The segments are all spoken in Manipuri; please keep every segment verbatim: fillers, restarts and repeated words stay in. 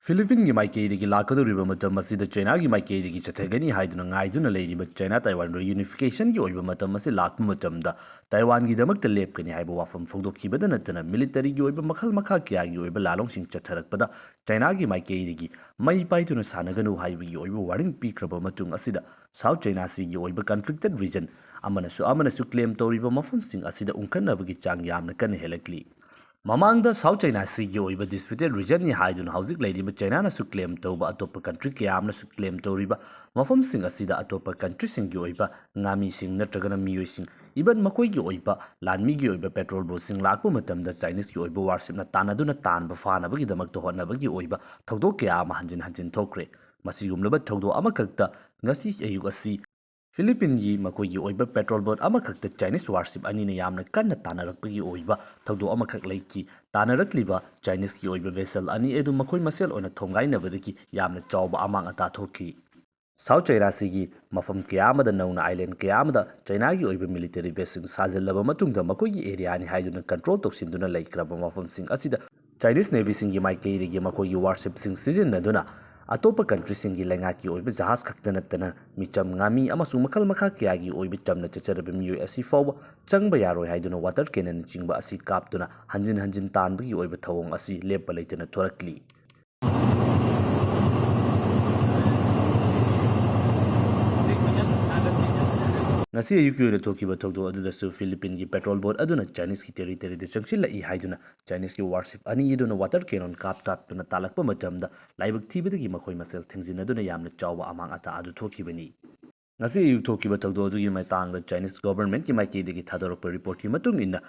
ꯐꯤꯂꯤꯄꯤꯟꯒꯤ ꯃꯥꯏꯀꯩꯗꯒꯤ ꯂꯥꯛꯀꯗꯧꯔꯤꯕ ꯃꯇꯝ ꯑꯁꯤꯗ ꯆꯥꯏꯅꯥꯒꯤ ꯃꯥꯏꯀꯩꯗꯒꯤ ꯆꯠꯊꯒꯅꯤ ꯍꯥꯏꯗꯨꯅ ꯉꯥꯏꯗꯨꯅ ꯂꯩꯔꯤꯕ ꯆꯥꯏꯅꯥ ꯇꯥꯏꯋꯥꯟ reunificationꯒꯤ ꯑꯣꯏꯕ ꯃꯇꯝ ꯑꯁꯤ ꯂꯥꯛꯄ ꯃꯇꯝꯗ ꯇꯥꯏꯋꯥꯟꯒꯤꯗꯃꯛꯇ ꯂꯦꯞꯀꯅꯤ ꯍꯥꯏꯕ ꯋꯥꯐꯝ ꯐꯣꯡꯗꯣꯛꯈꯤꯕꯗ ꯅꯠꯇꯅ militaryꯒꯤ ꯑꯣꯏꯕ ꯃꯈꯜ ꯃꯈꯥ ꯀꯌꯥꯒꯤ ꯑꯣꯏꯕ ꯂꯥꯂꯣꯡꯁꯤꯡ ꯆꯠꯊꯔꯛꯄꯗ ꯆꯥꯏꯅꯥꯒꯤ ꯃꯥꯏꯀꯩꯗꯒꯤ ꯃꯩ ꯄꯥꯏꯗꯨꯅ ꯁꯥꯟꯅꯒꯅꯨ ꯍꯥꯏꯕꯒꯤ ꯑꯣꯏꯕ warning ꯄꯤꯈ꯭ꯔꯕ ꯃꯇꯨꯡ ꯑꯁꯤꯗ South China Seaꯒꯤ ꯑꯣꯏꯕ conflicted region ꯑꯃꯅꯁꯨ ꯑꯃꯅꯁꯨ claim ꯇꯧꯔꯤꯕ ꯃꯐꯝꯁꯤꯡ ꯑꯁꯤꯗ ꯎꯪꯈꯠꯅꯕꯒꯤ ꯆꯥꯡ ꯌꯥꯝꯅ ꯀꯟꯅ ꯍꯦꯜꯂꯛꯂꯤ꯫ ꯃꯃꯥꯡꯗ South China Seaꯒꯤ ꯑꯣꯏꯕ disputed regionꯅꯤ ꯍꯥꯏꯗꯨꯅ ꯍꯧꯖꯤꯛ ꯂꯩꯔꯤꯕ ꯆꯥꯏꯅꯥꯅꯁꯨ claim ꯇꯧꯕ, ꯑꯇꯣꯞꯄ country ꯀꯌꯥ ꯑꯃꯅꯁꯨ claim ꯇꯧꯔꯤꯕ ꯃꯐꯝꯁꯤꯡ ꯑꯁꯤꯗ ꯑꯇꯣꯞꯄ countryꯁꯤꯡꯒꯤ ꯑꯣꯏꯕ ꯉꯥꯃꯤꯁꯤꯡ ꯅꯠꯇ꯭ꯔꯒꯅ ꯃꯤꯑꯣꯏꯁꯤꯡ, even ꯃꯈꯣꯏꯒꯤ ꯑꯣꯏꯕ ꯂꯥꯟꯃꯤꯒꯤ ꯑꯣꯏꯕ patrol boatꯁꯤꯡ ꯂꯥꯛꯄ ꯃꯇꯝꯗ Chineseꯀꯤ ꯑꯣꯏꯕ warshipꯅ ꯇꯥꯟꯅꯗꯨꯅ ꯇꯥꯟꯕ ꯐꯥꯅꯕꯒꯤꯗꯃꯛꯇ ꯍꯣꯠꯅꯕꯒꯤ ꯑꯣꯏꯕ ꯊꯧꯗꯣꯛ ꯀꯌꯥ ꯑꯃ ꯍꯟꯖꯤꯟ ꯍꯟꯖꯤꯟ ꯊꯣꯛꯈ꯭ꯔꯦ꯫ ꯃꯁꯤꯒꯨꯝꯂꯕ ꯊꯧꯗꯣꯛ ꯑꯃꯈꯛꯇ ꯉꯁꯤ ꯑꯌꯨꯛ ꯑꯁꯤ ꯐꯤꯂꯤꯄꯤꯟꯒꯤ ꯃꯈꯣꯏꯒꯤ ꯑꯣꯏꯕ patrol boat ꯑꯃꯈꯛꯇ Chinese warship ꯑꯅꯤꯅ ꯌꯥꯝꯅ ꯀꯟꯅ ꯇꯥꯟꯅꯔꯛꯄꯒꯤ ꯑꯣꯏꯕ ꯊꯧꯗꯣꯛ ꯑꯃꯈꯛ ꯂꯩꯈꯤ꯫ ꯇꯥꯟꯅꯔꯛꯂꯤꯕ Chineseꯀꯤ ꯑꯣꯏꯕ vessel ꯑꯅꯤ ꯑꯗꯨ ꯃꯈꯣꯏ ꯃꯁꯦꯜ ꯑꯣꯏꯅ ꯊꯣꯝꯒꯥꯏꯅꯕꯗꯒꯤ ꯌꯥꯝꯅ ꯆꯥꯎꯕ ꯑꯃꯥꯡ ꯑꯇꯥ ꯊꯣꯛꯈꯤ꯫ South China Seaꯒꯤ ꯃꯐꯝ ꯀꯌꯥ ꯑꯃꯗ ꯅꯧꯅ island ꯀꯌꯥ ꯑꯃꯗ ꯆꯥꯏꯅꯥꯒꯤ ꯑꯣꯏꯕ military baseꯁꯤꯡ ꯁꯥꯖꯤꯜꯂꯕ ꯃꯇꯨꯡꯗ ꯃꯈꯣꯏꯒꯤ areaꯅꯤ ꯍꯥꯏꯗꯨꯅ control ꯇꯧꯁꯤꯟꯗꯨꯅ ꯂꯩꯈ꯭ꯔꯕ ꯃꯐꯝꯁꯤꯡ ꯑꯁꯤꯗ Chinese Navyꯁꯤꯡꯒꯤ ꯃꯥꯏꯀꯩꯗꯒꯤ ꯃꯈꯣꯏꯒꯤ warshipꯁꯤꯡ ꯁꯤꯖꯤꯟꯅꯗꯨꯅ ꯑꯇꯣꯞꯄ countryꯁꯤꯡꯒꯤ ꯂꯩꯉꯥꯛꯀꯤ ꯑꯣꯏꯕ ꯖꯍꯥꯖ ꯈꯛꯇ ꯅꯠꯇꯅ ꯃꯤꯆꯝ, ꯉꯥꯃꯤ ꯑꯃꯁꯨꯡ ꯃꯈꯜ ꯃꯈꯥ ꯀꯌꯥꯒꯤ ꯑꯣꯏꯕ ꯆꯝꯅ ꯆꯠꯆꯔꯕ ꯃꯤꯑꯣꯏ ꯑꯁꯤ ꯐꯥꯎꯕ ꯆꯪꯕ ꯌꯥꯔꯣꯏ ꯍꯥꯏꯗꯨꯅ water cannonꯅꯆꯤꯡꯕ ꯑꯁꯤ ꯀꯥꯞꯇꯨꯅ ꯍꯟꯖꯤꯟ ꯍꯟꯖꯤꯟ ꯇꯥꯟꯕꯒꯤ ꯑꯣꯏꯕ ꯊꯧꯑꯣꯡ ꯑꯁꯤ ꯂꯦꯞꯄ ꯂꯩꯇꯅ ꯊꯣꯔꯛꯂꯤ꯫ ꯉꯁꯤ ꯑꯌꯨꯛꯀꯤ ꯑꯣꯏꯅ ꯊꯣꯛꯈꯤꯕ ꯊꯧꯗꯣꯛ ꯑꯗꯨꯗꯁꯨ ꯐꯤꯂꯤꯄꯤꯟꯒꯤ patrol boat ꯑꯗꯨꯅ Chineseꯀꯤ territoryꯗ ꯆꯪꯁꯤꯜꯂꯛꯏ ꯍꯥꯏꯗꯨꯅ Chineseꯀꯤ warship ꯑꯅꯤ ꯑꯗꯨꯅ water cannon ꯀꯥꯞ ꯀꯥꯞꯇꯨꯅ ꯇꯥꯜꯂꯛꯄ ꯃꯇꯝꯗ ꯂꯥꯏꯕꯛ ꯊꯤꯕꯗꯒꯤ ꯃꯈꯣꯏ ꯃꯁꯦꯜ ꯊꯦꯡꯖꯤꯟꯅꯗꯨꯅ ꯌꯥꯝꯅ ꯆꯥꯎꯕ ꯑꯃꯥꯡ ꯑꯇꯥ ꯑꯗꯨ ꯊꯣꯛꯈꯤꯕꯅꯤ꯫ ꯉꯁꯤ ꯑꯌꯨꯛ ꯊꯣꯛꯈꯤꯕ ꯊꯧꯗꯣꯛ ꯑꯗꯨꯒꯤ ꯃꯇꯥꯡꯗ Chinese governmentꯀꯤ ꯃꯥꯏꯀꯩꯗꯒꯤ ꯊꯥꯗꯣꯔꯛꯄ reportꯀꯤ ꯃꯇꯨꯡ ꯏꯟꯅ,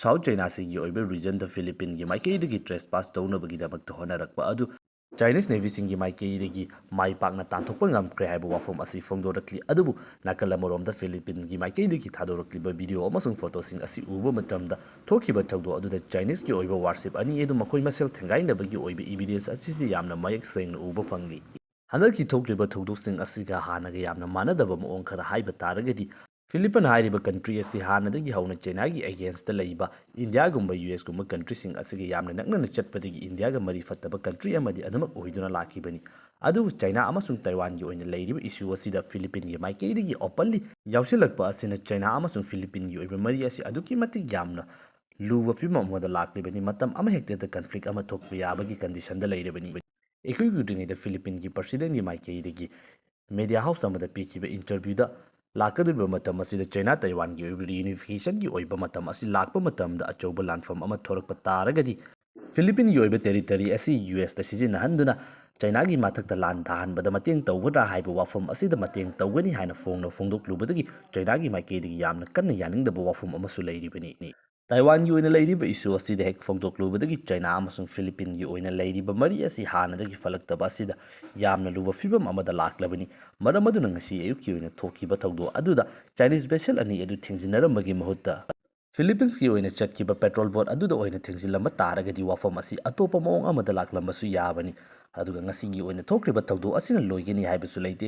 South China Seaꯒꯤ ꯑꯣꯏꯕ regionꯗ ꯐꯤꯂꯤꯄꯤꯟꯒꯤ ꯃꯥꯏꯀꯩꯗꯒꯤ trespass ꯇꯧꯅꯕꯒꯤꯗꯃꯛꯇ ꯍꯣꯠꯅꯔꯛꯄ ꯑꯗꯨ Chinese Navyꯁꯤꯡꯒꯤ ꯃꯥꯏꯀꯩꯗꯒꯤ ꯃꯥꯏ ꯄꯥꯛꯅ ꯇꯥꯟꯊꯣꯛꯄ ꯉꯝꯈ꯭ꯔꯦ ꯍꯥꯏꯕ ꯋꯥꯐꯝ ꯑꯁꯤ ꯐꯣꯡꯗꯣꯔꯛꯂꯤ꯫ ꯑꯗꯨꯕꯨ ꯅꯥꯀꯜ ꯑꯃꯔꯣꯝꯗ ꯐꯤꯂꯤꯄꯤꯟꯒꯤ ꯃꯥꯏꯀꯩꯗꯒꯤ ꯊꯥꯗꯣꯔꯛꯂꯤꯕ video ꯑꯃꯁꯨꯡ photoꯁꯤꯡ ꯑꯁꯤ ꯎꯕ ꯃꯇꯝꯗ ꯊꯣꯛꯈꯤꯕ ꯊꯧꯗꯣꯛ ꯑꯗꯨꯗ Chineseꯀꯤ ꯑꯣꯏꯕ warship ꯑꯅꯤ ꯑꯗꯨ ꯃꯈꯣꯏ ꯃꯁꯦꯜ ꯊꯦꯡꯒꯥꯏꯅꯕꯒꯤ ꯑꯣꯏꯕ evidence ꯑꯁꯤꯁꯨ ꯌꯥꯝꯅ ꯃꯌꯦꯛ ꯁꯦꯡꯅ ꯎꯕ ꯐꯪꯂꯤ꯫ ꯍꯟꯗꯛꯀꯤ ꯊꯣꯛꯂꯤꯕ ꯊꯧꯗꯣꯛꯁꯤꯡ ꯑꯁꯤꯒ ꯍꯥꯟꯅꯒ ꯌꯥꯝꯅ ꯃꯥꯟꯅꯗꯕ ꯃꯑꯣꯡ ꯈꯔ ꯍꯥꯏꯕ ꯇꯥꯔꯒꯗꯤ, ꯐꯤꯂꯤꯄꯤꯟ ꯍꯥꯏꯔꯤꯕ ꯀꯟꯇ꯭ꯔꯤ ꯑꯁꯤ ꯍꯥꯟꯅꯗꯒꯤ ꯍꯧꯅ ꯆꯩꯅꯥꯒꯤ ꯑꯦꯒꯦꯟꯁꯇ ꯂꯩꯕ ꯏꯟꯗꯤꯌꯥꯒꯨꯝꯕ ꯌꯨ ꯑꯦꯁꯀꯨꯝꯕ ꯀꯟꯇ꯭ꯔꯤꯁꯤꯡ ꯑꯁꯤꯒ ꯌꯥꯝꯅ ꯅꯛꯅꯅ ꯆꯠꯄꯗꯒꯤ ꯏꯟꯗꯤꯌꯥꯒ ꯃꯔꯤ ꯐꯠꯇꯕ ꯀꯟꯇ꯭ꯔꯤ ꯑꯃꯗꯤ ꯑꯗꯨꯃꯛ ꯑꯣꯏꯗꯨꯅ ꯂꯥꯛꯈꯤꯕꯅꯤ꯫ ꯑꯗꯨꯕꯨ ꯆꯩꯅꯥ ꯑꯃꯁꯨꯡ ꯇꯥꯏꯋꯥꯟꯒꯤ ꯑꯣꯏꯅ ꯂꯩꯔꯤꯕ ꯏꯁꯨ ꯑꯁꯤꯗ ꯐꯤꯂꯤꯄꯤꯟꯒꯤ ꯃꯥꯏꯀꯩꯗꯒꯤ ꯑꯣꯄꯟꯂꯤ ꯌꯥꯎꯁꯤꯜꯂꯛꯄ ꯑꯁꯤꯅ ꯆꯩꯅꯥ ꯑꯃꯁꯨꯡ ꯐꯤꯂꯤꯄꯤꯟꯒꯤ ꯑꯣꯏꯕ ꯃꯔꯤ ꯑꯁꯤ ꯑꯗꯨꯛꯀꯤ ꯃꯇꯤꯛ ꯌꯥꯝꯅ ꯂꯨꯕ ꯐꯤꯕꯝ ꯑꯃꯗ ꯂꯥꯛꯂꯤꯕꯅꯤ꯫ ꯃꯇꯝ ꯑꯃꯍꯦꯛꯇꯗ ꯀꯟꯐ꯭ꯂꯤꯛ ꯑꯃ ꯊꯣꯛꯄ ꯌꯥꯕꯒꯤ ꯀꯟꯗꯤꯁꯟꯗ ꯂꯩꯔꯕꯅꯤ꯫ ꯏꯀꯨꯏ ꯀꯨꯏꯗ꯭ꯔꯤꯉꯩꯗ ꯐꯤꯂꯤꯄꯤꯟꯒꯤ ꯄ꯭ꯔꯁꯤꯗꯦꯟꯒꯤ ꯃꯥꯏꯀꯩꯗꯒꯤ ꯃꯦꯗꯤꯌꯥ ꯍꯥꯎꯁ ꯑꯃꯗ ꯄꯤꯈꯤꯕ ꯏꯟꯇꯔꯚ꯭ꯌꯨꯗ ꯂꯥꯛꯀꯗꯧꯔꯤꯕ ꯃꯇꯝ ꯑꯁꯤꯗ ꯆꯩꯅꯥ ꯇꯥꯏꯋꯥꯟꯒꯤ ꯑꯣꯏꯕ ꯔꯤꯌꯨꯅꯤꯐꯤꯀꯦꯁꯟꯒꯤ ꯑꯣꯏꯕ ꯃꯇꯝ ꯑꯁꯤ ꯂꯥꯛꯄ ꯃꯇꯝꯗ ꯑꯆꯧꯕ ꯂꯥꯟꯐꯝ ꯑꯃ ꯊꯣꯔꯛꯄ ꯇꯥꯔꯒꯗꯤ ꯐꯤꯂꯤꯄꯤꯟꯒꯤ ꯑꯣꯏꯕ ꯇꯦꯔꯤꯇꯔꯤ ꯑꯁꯤ ꯌꯨ ꯑꯦꯁꯇ ꯁꯤꯖꯤꯟꯅꯍꯟꯗꯨꯅ ꯆꯩꯅꯥꯒꯤ ꯃꯊꯛꯇ ꯂꯥꯟ ꯊꯥꯍꯟꯕꯗ ꯃꯇꯦꯡ ꯇꯧꯒꯗ꯭ꯔꯥ ꯍꯥꯏꯕ ꯋꯥꯐꯝ ꯑꯁꯤꯗ ꯃꯇꯦꯡ ꯇꯧꯒꯅꯤ ꯍꯥꯏꯅ ꯐꯣꯡꯅ ꯐꯣꯡꯗꯣꯛꯂꯨꯕꯗꯒꯤ ꯆꯩꯅꯥꯒꯤ ꯃꯥꯏꯀꯩꯗꯒꯤ ꯌꯥꯝꯅ ꯀꯟꯅ ꯌꯥꯅꯤꯡꯗꯕ ꯋꯥꯐꯝ ꯑꯃꯁꯨ ꯂꯩꯔꯤꯕꯅꯤ꯫ ꯇꯥꯏꯋꯥꯟꯒꯤ ꯑꯣꯏꯅ ꯂꯩꯔꯤꯕ ꯏꯁꯨ ꯑꯁꯤꯗ ꯍꯦꯛ ꯐꯣꯡꯗꯣꯛꯂꯨꯕꯗꯒꯤ ꯆꯩꯅꯥ ꯑꯃꯁꯨꯡ ꯐꯤꯂꯤꯄꯤꯟꯒꯤ ꯑꯣꯏꯅ ꯂꯩꯔꯤꯕ ꯃꯔꯤ ꯑꯁꯤ ꯍꯥꯟꯅꯗꯒꯤ ꯐꯠꯂꯛꯇꯕ ꯑꯁꯤꯗ ꯌꯥꯝꯅ ꯂꯨꯕ ꯐꯤꯕꯝ ꯑꯃꯗ ꯂꯥꯛꯂꯕꯅꯤ꯫ ꯃꯔꯝ ꯑꯗꯨꯅ ꯉꯁꯤ ꯑꯌꯨꯛꯀꯤ ꯑꯣꯏꯅ ꯊꯣꯛꯈꯤꯕ ꯊꯧꯗꯣꯛ ꯑꯗꯨꯗ ꯆꯥꯏꯅꯤꯁ ꯚꯦꯁꯦꯜ ꯑꯅꯤ ꯑꯗꯨ ꯊꯦꯡꯖꯤꯟꯅꯔꯝꯕꯒꯤ ꯃꯍꯨꯠꯇ ꯐꯤꯂꯤꯄꯤꯟꯁꯀꯤ ꯑꯣꯏꯅ ꯆꯠꯈꯤꯕ ꯄꯦꯇ꯭ꯔꯣꯜ ꯕꯣꯠ ꯑꯗꯨꯗ ꯑꯣꯏꯅ ꯊꯦꯡꯖꯤꯜꯂꯝꯕ ꯇꯥꯔꯒꯗꯤ ꯋꯥꯐꯝ ꯑꯁꯤ ꯑꯇꯣꯞꯄ ꯃꯑꯣꯡ ꯑꯃꯗ ꯂꯥꯛꯂꯝꯕꯁꯨ ꯌꯥꯕꯅꯤ꯫ ꯑꯗꯨꯒ ꯉꯁꯤꯒꯤ ꯑꯣꯏꯅ ꯊꯣꯛꯈ꯭ꯔꯤꯕ ꯊꯧꯗꯣꯛ ꯑꯁꯤꯅ ꯂꯣꯏꯒꯅꯤ ꯍꯥꯏꯕꯁꯨ ꯂꯩꯇꯦ꯫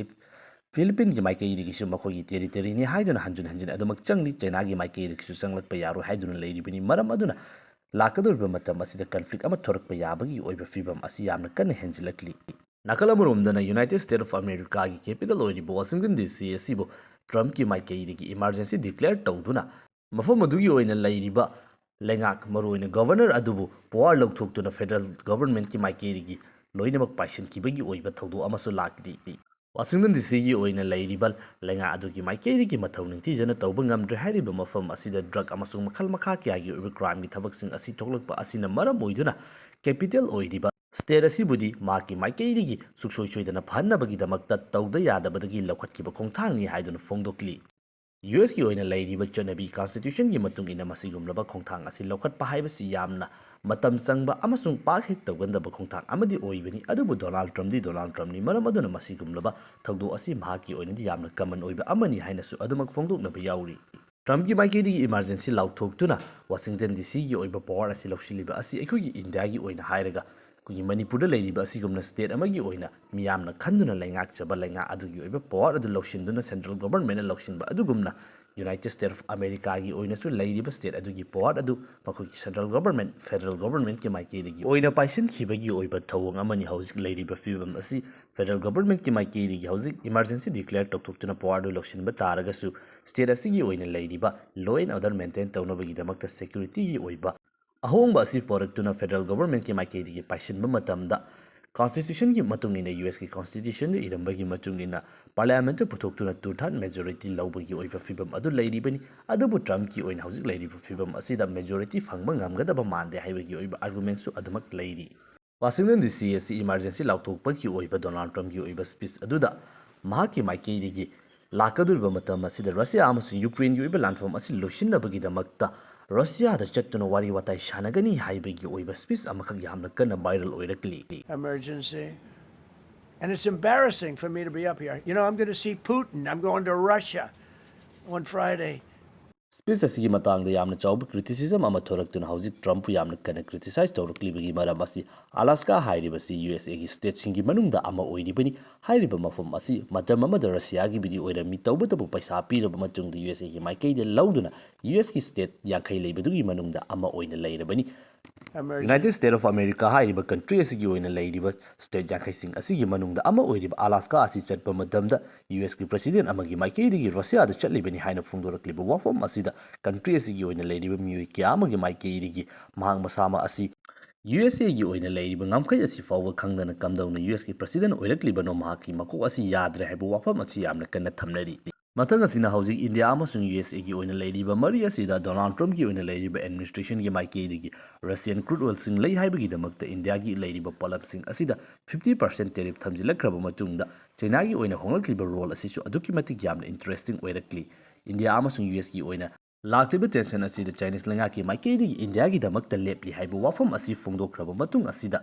ꯐꯤꯂꯤꯄꯤꯟꯒꯤ ꯃꯥꯏꯀꯩꯗꯒꯤꯁꯨ ꯃꯈꯣꯏꯒꯤ ꯇꯦꯔꯤꯇꯔꯤꯅꯤ ꯍꯥꯏꯗꯨꯅ ꯍꯟꯖꯤꯟ ꯍꯟꯖꯤꯟ ꯑꯗꯨꯃꯛ ꯆꯪꯂꯤ꯫ ꯆꯩꯅꯥꯒꯤ ꯃꯥꯏꯀꯩꯗꯒꯤꯁꯨ ꯆꯪꯂꯛꯄ ꯌꯥꯔꯣꯏ ꯍꯥꯏꯗꯨꯅ ꯂꯩꯔꯤꯕꯅꯤ꯫ ꯃꯔꯝ ꯑꯗꯨꯅ ꯂꯥꯛꯀꯗꯧꯔꯤꯕ ꯃꯇꯝ ꯑꯁꯤꯗ ꯀꯟꯐ꯭ꯂꯤꯛ ꯑꯃ ꯊꯣꯔꯛꯄ ꯌꯥꯕꯒꯤ ꯑꯣꯏꯕ ꯐꯤꯕꯝ ꯑꯁꯤ ꯌꯥꯝꯅ ꯀꯟꯅ ꯍꯦꯟꯖꯤꯜꯂꯛꯂꯤ꯫ ꯅꯥꯀꯜ ꯑꯃꯔꯣꯝꯗꯅ ꯌꯨꯅꯥꯏꯇꯦꯠ ꯁ꯭ꯇꯦꯠ ꯑꯣꯐ ꯑꯃꯦꯔꯤꯀꯥꯒꯤ ꯀꯦꯄꯤꯇꯦꯜ ꯑꯣꯏꯔꯤꯕ ꯋꯥꯁꯤꯡꯇꯟ ꯗꯤ ꯁꯤ ꯑꯁꯤꯕꯨ ꯇ꯭ꯔꯝꯞꯀꯤ ꯃꯥꯏꯀꯩꯗꯒꯤ ꯏꯃꯥꯔꯖꯦꯟꯁꯤ ꯗꯤꯀ꯭ꯂꯦꯌꯔ ꯇꯧꯗꯨꯅ ꯃꯐꯝ ꯑꯗꯨꯒꯤ ꯑꯣꯏꯅ ꯂꯩꯔꯤꯕ ꯂꯩꯉꯥꯛ, ꯃꯔꯨꯑꯣꯏꯅ ꯒꯚꯔꯅꯔ ꯑꯗꯨꯕꯨ ꯄꯋꯥꯔ ꯂꯧꯊꯣꯛꯇꯨꯅ ꯐꯦꯗꯔꯦꯜ ꯒꯚꯔꯟꯃꯦꯟꯠꯀꯤ ꯃꯥꯏꯀꯩꯗꯒꯤ ꯂꯣꯏꯅꯃꯛ ꯄꯥꯏꯁꯤꯟꯈꯤꯕꯒꯤ ꯑꯣꯏꯕ ꯊꯧꯗꯣꯛ ꯑꯃꯁꯨ ꯂꯥꯛꯂꯤ꯫ ꯋꯥꯁꯤꯡꯇꯟ ꯗꯤ ꯁꯤꯒꯤ ꯑꯣꯏꯅ ꯂꯩꯔꯤꯕ ꯂꯩꯉꯥꯛ ꯑꯗꯨꯒꯤ ꯃꯥꯏꯀꯩꯗꯒꯤ ꯃꯊꯧ ꯅꯤꯡꯊꯤꯖꯅ ꯇꯧꯕ ꯉꯝꯗ꯭ꯔꯦ꯫ ꯍꯥꯏꯔꯤꯕ ꯃꯐꯝ ꯑꯁꯤꯗ ꯗ꯭ꯔꯒ ꯑꯃꯁꯨꯡ ꯃꯈꯜ ꯃꯈꯥ ꯀꯌꯥꯒꯤ ꯑꯣꯏꯕ ꯀ꯭ꯔꯥꯏꯝꯒꯤ ꯊꯕꯛꯁꯤꯡ ꯑꯁꯤ ꯊꯣꯛꯂꯛꯄ ꯑꯁꯤꯅ ꯃꯔꯝ ꯑꯣꯏꯗꯨꯅ ꯀꯦꯄꯤꯇꯦꯜ ꯑꯣꯏꯔꯤꯕ ꯁ꯭ꯇꯦꯠ ꯑꯁꯤꯕꯨꯗꯤ ꯃꯍꯥꯛꯀꯤ ꯃꯥꯏꯀꯩꯗꯒꯤ ꯁꯨꯡꯁꯣꯏ ꯁꯣꯏꯗꯅ ꯐꯍꯟꯅꯕꯒꯤꯗꯃꯛꯇ ꯇꯧꯗ ꯌꯥꯗꯕꯗꯒꯤ ꯂꯧꯈꯠꯈꯤꯕ ꯈꯣꯡꯊꯥꯡꯅꯤ ꯍꯥꯏꯗꯨꯅ ꯐꯣꯡꯗꯣꯛꯂꯤ꯫ ꯌꯨ ꯑꯦꯁꯀꯤ ꯑꯣꯏꯅ ꯂꯩꯔꯤꯕ ꯆꯠꯅꯕꯤ ꯀꯟꯁꯇꯤꯇ꯭ꯌꯨꯁꯟꯒꯤ ꯃꯇꯨꯡ ꯏꯟꯅ ꯃꯁꯤꯒꯨꯝꯂꯕ ꯈꯣꯡꯊꯥꯡ ꯑꯁꯤ ꯂꯧꯈꯠꯄ ꯍꯥꯏꯕꯁꯤ ꯌꯥꯝꯅ ꯃꯇꯝ ꯆꯪꯕ ꯑꯃꯁꯨꯡ ꯄꯥꯛ ꯍꯦꯛ ꯇꯧꯒꯟꯗꯕ ꯈꯣꯡꯊꯥꯡ ꯑꯃꯗꯤ ꯑꯣꯏꯕꯅꯤ꯫ ꯑꯗꯨꯕꯨ ꯗꯣꯅꯥꯜꯗ ꯇ꯭ꯔꯝꯞꯗꯤ ꯗꯣꯅꯥꯜꯗ ꯇ꯭ꯔꯝꯞꯅꯤ, ꯃꯔꯝ ꯑꯗꯨꯅ ꯃꯁꯤꯒꯨꯝꯂꯕ ꯊꯧꯗꯣꯛ ꯑꯁꯤ ꯃꯍꯥꯛꯀꯤ ꯑꯣꯏꯅꯗꯤ ꯌꯥꯝꯅ ꯀꯃꯟ ꯑꯣꯏꯕ ꯑꯃꯅꯤ ꯍꯥꯏꯅꯁꯨ ꯑꯗꯨꯃꯛ ꯐꯣꯡꯗꯣꯛꯅꯕ ꯌꯥꯎꯔꯤ꯫ ꯇ꯭ꯔꯝꯞꯀꯤ ꯃꯥꯏꯀꯩꯗꯒꯤ ꯏꯃꯥꯔꯖꯦꯟꯁꯤ ꯂꯥꯎꯊꯣꯛꯇꯨꯅ ꯋꯥꯁꯤꯡꯇꯟ ꯗꯤ ꯁꯤꯒꯤ ꯑꯣꯏꯕ ꯄꯋꯥꯔ ꯑꯁꯤ ꯂꯧꯁꯤꯜꯂꯤꯕ ꯑꯁꯤ ꯑꯩꯈꯣꯏꯒꯤ ꯏꯟꯗꯤꯌꯥꯒꯤ ꯑꯣꯏꯅ ꯍꯥꯏꯔꯒ ꯑꯩꯈꯣꯏꯒꯤ ꯃꯅꯤꯄꯨꯔꯗ ꯂꯩꯔꯤꯕ ꯑꯁꯤꯒꯨꯝꯅ ꯁ꯭ꯇꯦꯠ ꯑꯃꯒꯤ ꯑꯣꯏꯅ ꯃꯤꯌꯥꯝꯅ ꯈꯟꯗꯨꯅ ꯂꯩꯉꯥꯛꯆꯕ ꯂꯩꯉꯥꯛ ꯑꯗꯨꯒꯤ ꯑꯣꯏꯕ ꯄꯋꯥꯔ ꯑꯗꯨ ꯂꯧꯁꯤꯟꯗꯨꯅ ꯁꯦꯟꯇ꯭ꯔꯦꯜ ꯒꯣꯚꯔꯟꯃꯦꯟꯠꯅ ꯂꯧꯁꯤꯟꯕ ꯑꯗꯨꯒꯨꯝꯅ United States of Americaꯒꯤ ꯑꯣꯏꯅꯁꯨ ꯂꯩꯔꯤꯕ state ꯑꯗꯨꯒꯤ power ꯑꯗꯨ ꯃꯈꯣꯏꯒꯤ central government, federal governmentꯀꯤ ꯃꯥꯏꯀꯩꯗꯒꯤ ꯑꯣꯏꯅ ꯄꯥꯏꯁꯤꯟꯈꯤꯕꯒꯤ ꯑꯣꯏꯕ ꯊꯧꯑꯣꯡ ꯑꯃꯅꯤ ꯍꯧꯖꯤꯛ ꯂꯩꯔꯤꯕ ꯐꯤꯕꯝ ꯑꯁꯤ꯫ Federal governmentꯀꯤ ꯃꯥꯏꯀꯩꯗꯒꯤ ꯍꯧꯖꯤꯛ emergency declare ꯇꯧꯊꯣꯛꯇꯨꯅ power ꯑꯗꯨ ꯂꯧꯁꯤꯟꯕ ꯇꯥꯔꯒꯁꯨ, state ꯑꯁꯤꯒꯤ ꯑꯣꯏꯅ ꯂꯩꯔꯤꯕ law and order maintain ꯇꯧꯅꯕꯒꯤꯗꯃꯛꯇ securityꯒꯤ ꯑꯣꯏꯕ ꯑꯍꯣꯡꯕ ꯑꯁꯤ ꯄꯣꯔꯛꯇꯨꯅ federal governmentꯀꯤ ꯃꯥꯏꯀꯩꯗꯒꯤ ꯄꯥꯏꯁꯤꯟꯕ ꯃꯇꯝꯗ, constitutionꯒꯤ ꯃꯇꯨꯡ ꯏꯟꯅ, USꯀꯤ constitutionꯗ ꯏꯔꯝꯕꯒꯤ ꯃꯇꯨꯡ ꯏꯟꯅ, parliamentꯇ ꯄꯨꯊꯣꯛꯇꯨꯅ two third majority ꯂꯧꯕꯒꯤ ꯑꯣꯏꯕ ꯐꯤꯕꯝ ꯑꯗꯨ ꯂꯩꯔꯤꯕꯅꯤ꯫ ꯑꯗꯨꯕꯨ Trumpꯀꯤ ꯑꯣꯏꯅ ꯍꯧꯖꯤꯛ ꯂꯩꯔꯤꯕ ꯐꯤꯕꯝ ꯑꯁꯤꯗ majority ꯐꯪꯕ ꯉꯝꯒꯗꯕ ꯃꯥꯟꯗꯦ ꯍꯥꯏꯕꯒꯤ ꯑꯣꯏꯕ argumentꯁꯨ ꯑꯗꯨꯃꯛ ꯂꯩꯔꯤ꯫ Washington DC ꯑꯁꯤ emergency ꯂꯥꯎꯊꯣꯛꯄꯒꯤ ꯑꯣꯏꯕ Donald Trumpꯀꯤ ꯑꯣꯏꯕ speech ꯑꯗꯨꯗ ꯃꯍꯥꯛꯀꯤ ꯃꯥꯏꯀꯩꯗꯒꯤ ꯂꯥꯛꯀꯗꯧꯔꯤꯕ ꯃꯇꯝ ꯑꯁꯤꯗ Russia ꯑꯃꯁꯨꯡ Ukraineꯒꯤ ꯑꯣꯏꯕ ꯂꯥꯟꯐꯝ ꯑꯁꯤ ꯂꯣꯏꯁꯤꯟꯅꯕꯒꯤꯗꯃꯛꯇ Russiaꯗ ꯆꯠꯇꯨꯅ ꯋꯥꯔꯤ ꯋꯥꯇꯥꯏ ꯁꯥꯟꯅꯒꯅꯤ ꯍꯥꯏꯕꯒꯤ ꯑꯣꯏꯕ speech ꯑꯃꯈꯛ ꯌꯥꯝꯅ ꯀꯟꯅ viral ꯑꯣꯏꯔꯛꯂꯤ꯫ Emergency. And it's embarrassing for me to be up here. You know, I'm going to see Putin. I'm going to Russia on Friday. Speech ꯑꯁꯤꯒꯤ ꯃꯇꯥꯡꯗ ꯌꯥꯝꯅ ꯆꯥꯎꯕ criticism ꯑꯃ ꯊꯣꯔꯛꯇꯨꯅ ꯍꯧꯖꯤꯛ Trumpꯄꯨ ꯌꯥꯝꯅ ꯀꯟꯅ criticize ꯇꯧꯔꯛꯂꯤꯕꯒꯤ ꯃꯔꯝ ꯑꯁꯤ Alaska ꯍꯥꯏꯔꯤꯕꯁꯤ USAꯒꯤ stateꯁꯤꯡꯒꯤ ꯃꯅꯨꯡꯗ ꯑꯃ ꯑꯣꯏꯔꯤꯕꯅꯤ꯫ ꯍꯥꯏꯔꯤꯕ ꯃꯐꯝ ꯑꯁꯤ ꯃꯇꯝ ꯑꯃꯗ Russiaꯒꯤꯕꯨꯗꯤ ꯑꯣꯏꯔꯝꯃꯤ, ꯇꯧꯕꯇꯕꯨ ꯄꯩꯁꯥ ꯄꯤꯔꯕ ꯃꯇꯨꯡꯗ USAꯒꯤ ꯃꯥꯏꯀꯩꯗ ꯂꯧꯗꯨꯅ USꯀꯤ state ꯌꯥꯡꯈꯩ ꯂꯩꯕꯗꯨꯒꯤ ꯃꯅꯨꯡꯗ ꯑꯃ ꯑꯣꯏꯅ ꯂꯩꯔꯕꯅꯤ꯫ United States of America ꯍꯥꯏꯔꯤꯕ country ꯑꯁꯤꯒꯤ ꯑꯣꯏꯅ ꯂꯩꯔꯤꯕ state ꯌꯥꯡꯈꯩꯁꯤꯡ ꯑꯁꯤꯒꯤ ꯃꯅꯨꯡꯗ ꯑꯃ ꯑꯣꯏꯔꯤꯕ Alaska ꯑꯁꯤ ꯆꯠꯄ ꯃꯇꯝꯗ USꯀꯤ president ꯑꯃꯒꯤ ꯃꯥꯏꯀꯩꯗꯒꯤ Russiaꯗ ꯆꯠꯂꯤꯕꯅꯤ ꯍꯥꯏꯅ ꯐꯣꯡꯗꯣꯔꯛꯂꯤꯕ ꯋꯥꯐꯝ ꯑꯁꯤꯗ country ꯑꯁꯤꯒꯤ ꯑꯣꯏꯅ ꯂꯩꯔꯤꯕ ꯃꯤꯑꯣꯏ ꯀꯌꯥ ꯑꯃꯒꯤ ꯃꯥꯏꯀꯩꯗꯒꯤ ꯃꯍꯥꯛ ꯃꯁꯥꯃꯛ ꯑꯁꯤ USAꯒꯤ ꯑꯣꯏꯅ ꯂꯩꯔꯤꯕ ꯉꯝꯈꯩ ꯑꯁꯤ ꯐꯥꯎꯕ ꯈꯪꯗꯅ ꯀꯝꯗꯧꯅ USꯀꯤ president ꯑꯣꯏꯔꯛꯂꯤꯕꯅꯣ, ꯃꯍꯥꯛꯀꯤ ꯃꯀꯣꯛ ꯑꯁꯤ ꯌꯥꯗ꯭ꯔꯦ ꯍꯥꯏꯕ ꯋꯥꯐꯝ ꯑꯁꯤ ꯌꯥꯝꯅ ꯀꯟꯅ ꯊꯝꯅꯔꯤ꯫ ꯃꯊꯪ ꯑꯁꯤꯅ ꯍꯧꯖꯤꯛ India ꯑꯃꯁꯨꯡ USAꯒꯤ ꯑꯣꯏꯅ ꯂꯩꯔꯤꯕ ꯃꯔꯤ ꯑꯁꯤꯗ Donald Trumpꯀꯤ ꯑꯣꯏꯅ ꯂꯩꯔꯤꯕ administrationꯒꯤ ꯃꯥꯏꯀꯩꯗꯒꯤ Russian crude oilꯁꯤꯡ ꯂꯩ ꯍꯥꯏꯕꯒꯤꯗꯃꯛꯇ Indiaꯒꯤ ꯂꯩꯔꯤꯕ ꯄꯣꯠꯂꯝꯁꯤꯡ ꯑꯁꯤꯗ fifty percent tariff ꯊꯝꯖꯤꯜꯂꯛꯈ꯭ꯔꯕ ꯃꯇꯨꯡꯗ Chinaꯒꯤ ꯑꯣꯏꯅ ꯍꯣꯡꯂꯛꯂꯤꯕ role ꯑꯁꯤꯁꯨ ꯑꯗꯨꯛꯀꯤ ꯃꯇꯤꯛ ꯌꯥꯝꯅ interesting ꯑꯣꯏꯔꯛꯂꯤ꯫ India ꯑꯃꯁꯨꯡ USꯀꯤ ꯑꯣꯏꯅ ꯂꯥꯛꯂꯤꯕ tension ꯑꯁꯤꯗ Chinese ꯂꯩꯉꯥꯛꯀꯤ ꯃꯥꯏꯀꯩꯗꯒꯤ Indiaꯒꯤꯗꯃꯛꯇ ꯂꯦꯞꯂꯤ ꯍꯥꯏꯕ ꯋꯥꯐꯝ ꯑꯁꯤ ꯐꯣꯡꯗꯣꯛꯈ꯭ꯔꯕ ꯃꯇꯨꯡ ꯑꯁꯤꯗ,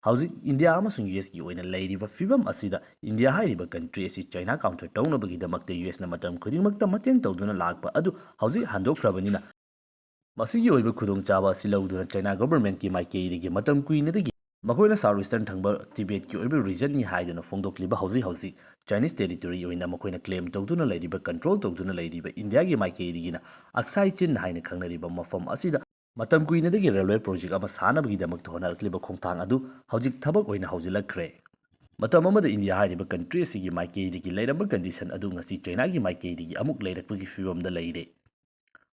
ꯍꯧꯖꯤꯛ India ꯑꯃꯁꯨꯡ USꯀꯤ ꯑꯣꯏꯅ ꯂꯩꯔꯤꯕ ꯐꯤꯕꯝ ꯑꯁꯤꯗ India ꯍꯥꯏꯔꯤꯕ country ꯑꯁꯤ China counter ꯇꯧꯅꯕꯒꯤꯗꯃꯛꯇ USꯅ ꯃꯇꯝ ꯈꯨꯗꯤꯡꯃꯛꯇ ꯃꯇꯦꯡ ꯇꯧꯗꯨꯅ ꯂꯥꯛꯄ ꯑꯗꯨ ꯍꯧꯖꯤꯛ ꯍꯟꯗꯣꯛꯈ꯭ꯔꯕꯅꯤꯅ, ꯃꯁꯤꯒꯤ ꯑꯣꯏꯕ ꯈꯨꯗꯣꯡꯆꯥꯕ ꯑꯁꯤ ꯂꯧꯗꯨꯅ China governmentꯀꯤ ꯃꯥꯏꯀꯩꯗꯒꯤ ꯃꯇꯝ ꯀꯨꯏꯅꯗꯒꯤ ꯃꯈꯣꯏꯅ South Eastern ꯊꯪꯕ Tibetꯀꯤ ꯑꯣꯏꯕ regionꯅꯤ ꯍꯥꯏꯗꯨꯅ ꯐꯣꯡꯗꯣꯛꯂꯤꯕ ꯍꯧꯖꯤꯛ ꯍꯧꯖꯤꯛ Chinese territory ꯑꯣꯏꯅ ꯃꯈꯣꯏꯅ claim ꯇꯧꯗꯨꯅ ꯂꯩꯔꯤꯕ, control ꯇꯧꯗꯨꯅ ꯂꯩꯔꯤꯕ ꯏꯟꯗꯤꯌꯥꯒꯤ ꯃꯥꯏꯀꯩꯗꯒꯤꯅ ꯑꯛꯁꯥꯏ ꯆꯤꯟ ꯍꯥꯏꯅ ꯈꯪꯅꯔꯤꯕ ꯃꯐꯝ ꯑꯁꯤꯗ ꯃꯇꯝ ꯀꯨꯏꯅꯗꯒꯤ railway project ꯑꯃ ꯁꯥꯅꯕꯒꯤꯗꯃꯛꯇ ꯍꯣꯠꯅꯔꯛꯂꯤꯕ ꯈꯣꯡꯊꯥꯡ ꯑꯗꯨ ꯍꯧꯖꯤꯛ ꯊꯕꯛ ꯑꯣꯏꯅ ꯍꯧꯖꯤꯜꯂꯛꯈ꯭ꯔꯦ꯫ ꯃꯇꯝ ꯑꯃꯗ ꯏꯟꯗꯤꯌꯥ ꯍꯥꯏꯔꯤꯕ country ꯑꯁꯤꯒꯤ ꯃꯥꯏꯀꯩꯗꯒꯤ ꯂꯩꯔꯝꯕ condition ꯑꯗꯨ ꯉꯁꯤ ꯆꯩꯅꯥꯒꯤ ꯃꯥꯏꯀꯩꯗꯒꯤ ꯑꯃꯨꯛ ꯂꯩꯔꯛꯄꯒꯤ ꯐꯤꯕꯝꯗ ꯂꯩꯔꯦ꯫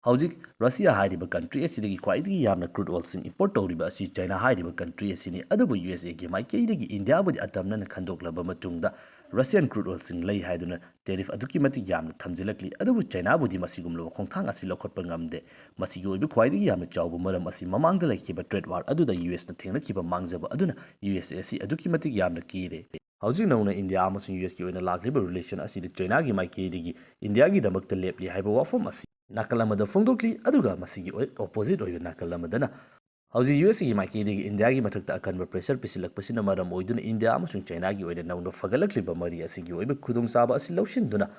ꯍꯧꯖꯤꯛ ꯔꯁꯤꯌꯥ ꯍꯥꯏꯔꯤꯕ country ꯑꯁꯤꯗꯒꯤ ꯈ꯭ꯋꯥꯏꯗꯒꯤ ꯌꯥꯝꯅ crude oilꯁꯤꯡ import ꯇꯧꯔꯤꯕ ꯑꯁꯤ ꯆꯩꯅꯥ ꯍꯥꯏꯔꯤꯕ country ꯑꯁꯤꯅꯤ꯫ ꯑꯗꯨꯕꯨ USAꯒꯤ ꯃꯥꯏꯀꯩꯗꯒꯤ ꯏꯟꯗꯤꯌꯥꯕꯨꯗꯤ ꯑꯇꯝꯅꯅ ꯈꯟꯗꯣꯛꯂꯕ ꯃꯇꯨꯡꯗ Russian crude oilꯁꯤꯡ ꯂꯩ ꯍꯥꯏꯗꯨꯅ tariff ꯑꯗꯨꯛꯀꯤ ꯃꯇꯤꯛ ꯌꯥꯝꯅ ꯊꯝꯖꯤꯜꯂꯛꯂꯤ꯫ ꯑꯗꯨꯕꯨ ꯆꯩꯅꯥꯕꯨꯗꯤ ꯃꯁꯤꯒꯨꯝꯂꯕ ꯈꯣꯡꯊꯥꯡ ꯑꯁꯤ ꯂꯧꯈꯠꯄ ꯉꯝꯗꯦ꯫ ꯃꯁꯤꯒꯤ ꯑꯣꯏꯕ ꯈ꯭ꯋꯥꯏꯗꯒꯤ ꯌꯥꯝꯅ ꯆꯥꯎꯕ ꯃꯔꯝ ꯑꯁꯤ ꯃꯃꯥꯡꯗ ꯂꯩꯈꯤꯕ trade war ꯑꯗꯨꯗ USꯅ ꯊꯦꯡꯅꯈꯤꯕ ꯃꯥꯡꯖꯕ ꯑꯗꯨꯅ USA ꯑꯁꯤ ꯑꯗꯨꯛꯀꯤ ꯃꯇꯤꯛ ꯌꯥꯝꯅ ꯀꯤꯔꯦ꯫ ꯍꯧꯖꯤꯛ ꯅꯧꯅ ꯏꯟꯗꯤꯌꯥ ꯑꯃꯁꯨꯡ USꯀꯤ ꯑꯣꯏꯅ ꯂꯥꯛꯂꯤꯕ relation ꯑꯁꯤꯗ ꯆꯩꯅꯥꯒꯤ ꯃꯥꯏꯀꯩꯗꯒꯤ ꯏꯟꯗꯤꯌꯥꯒꯤꯗꯃꯛꯇ ꯂꯦꯞꯂꯤ ꯍꯥꯏꯕ ꯋꯥꯐꯝ ꯑꯁꯤ ꯅꯥꯀꯜ ꯑꯃꯗ ꯐꯣꯡꯗꯣꯛꯂꯤ, ꯑꯗꯨꯒ ꯃꯁꯤꯒꯤ ꯑꯣꯏ-, opposite ꯑꯣꯏꯕ ꯅꯥꯀꯜ ꯑꯃꯗꯅ ꯍꯧꯖꯤꯛ USꯀꯤ ꯃꯥꯏꯀꯩꯗꯒꯤ ꯏꯟꯗꯤꯌꯥꯒꯤ ꯃꯊꯛꯇ ꯑꯀꯟꯕ pressure ꯄꯤꯁꯤꯜꯂꯛꯄꯁꯤꯅ ꯃꯔꯝ ꯑꯣꯏꯗꯨꯅ ꯏꯟꯗꯤꯌꯥ ꯑꯃꯁꯨꯡ ꯆꯩꯅꯥꯒꯤ ꯑꯣꯏꯅ ꯅꯧꯅ ꯐꯒꯠꯂꯛꯂꯤꯕ ꯃꯔꯤ ꯑꯁꯤꯒꯤ ꯑꯣꯏꯕ ꯈꯨꯗꯣꯡꯆꯥꯕ ꯑꯁꯤ ꯂꯧꯁꯤꯟꯗꯨꯅ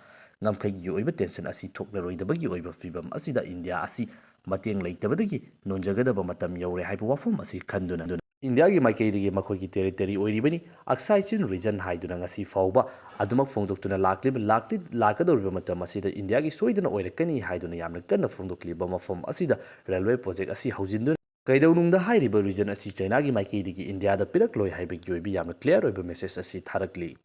ꯉꯝꯈꯩꯒꯤ ꯑꯣꯏꯕ tension ꯑꯁꯤ ꯊꯣꯛꯂꯔꯣꯏꯗꯕꯒꯤ ꯑꯣꯏꯕ ꯐꯤꯕꯝ ꯑꯁꯤꯗ ꯏꯟꯗꯤꯌꯥ ꯑꯁꯤ ꯃꯇꯦꯡ ꯂꯩꯇꯕꯗꯒꯤ ꯅꯣꯟꯖꯒꯗꯕ ꯃꯇꯝ ꯌꯧꯔꯦ ꯍꯥꯏꯕ ꯋꯥꯐꯝ ꯑꯁꯤ ꯈꯟꯗꯨꯅ ꯏꯟꯗꯤꯌꯥꯒꯤ ꯃꯥꯏꯀꯩꯗꯒꯤ ꯃꯈꯣꯏꯒꯤ territory ꯑꯣꯏꯔꯤꯕꯅꯤ ꯑꯛꯁꯥꯏ ꯆꯤꯟ region ꯍꯥꯏꯗꯨꯅ ꯉꯁꯤ ꯐꯥꯎꯕ ꯑꯗꯨꯃꯛ ꯐꯣꯡꯗꯣꯛꯇꯨꯅ ꯂꯥꯛꯂꯤꯕ, ꯂꯥꯛꯂꯤ-, ꯂꯥꯛꯀꯗꯧꯔꯤꯕ ꯃꯇꯝ ꯑꯁꯤꯗ ꯏꯟꯗꯤꯌꯥꯒꯤ ꯁꯣꯏꯗꯅ ꯑꯣꯏꯔꯛꯀꯅꯤ ꯍꯥꯏꯗꯨꯅ ꯌꯥꯝꯅ ꯀꯟꯅ ꯐꯣꯡꯗꯣꯛꯂꯤꯕ ꯃꯐꯝ ꯑꯁꯤꯗ railway project ꯑꯁꯤ ꯍꯧꯖꯤꯟꯗꯨꯅ ꯀꯩꯗꯧꯅꯨꯡꯗ ꯍꯥꯏꯔꯤꯕ region ꯑꯁꯤ ꯆꯩꯅꯥꯒꯤ ꯃꯥꯏꯀꯩꯗꯒꯤ ꯏꯟꯗꯤꯌꯥꯗ ꯄꯤꯔꯛꯂꯣꯏ ꯍꯥꯏꯕꯒꯤ ꯑꯣꯏꯕ ꯌꯥꯝꯅ clear ꯑꯣꯏꯕ message ꯑꯁꯤ ꯊꯥꯔꯛꯂꯤ꯫